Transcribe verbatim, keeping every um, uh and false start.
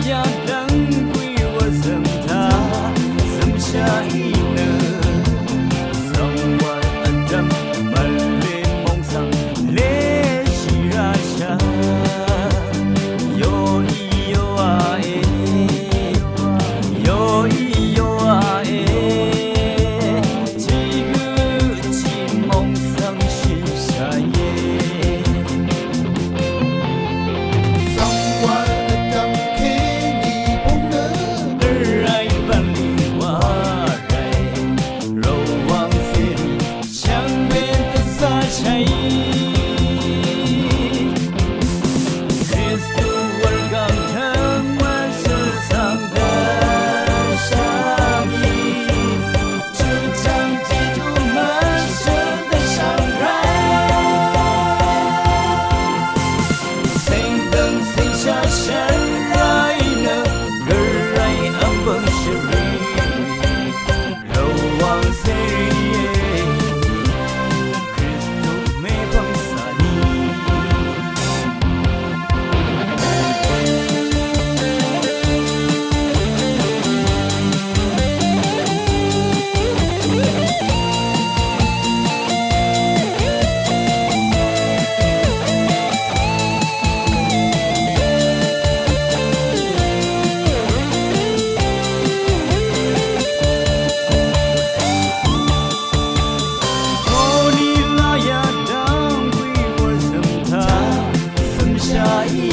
yadv́ng gwi wvzø̀m taq zø̀mshaq í nø, svng wv̄l vdv́m mvlé mòngsvng leshì rashaq. Yoí yoá e, yoí yoá e, tiq gø tiq mòngsvng shìnshaq íe. Svng wv̄l vdv́m kèní búng nø, gvray bv̀nlì wa ràe, Rvwàng cèrì shvngbe dvzá shàì. Kristu wurgv̀ng tø̀m mvshøl svng dvshàì. Chø̀chv̀ng tiqdú mvshøl dvshv̀ng ràe. Sèngdø̀ng sèngsha shv̀n ràì nø, gvray vbø̀ng shvrì. Rvwàng cèrì e, Kristu mèpv̀ng cà nì. Toni laya dv́ng gwi wvzø̀m taq zø̀mshaq í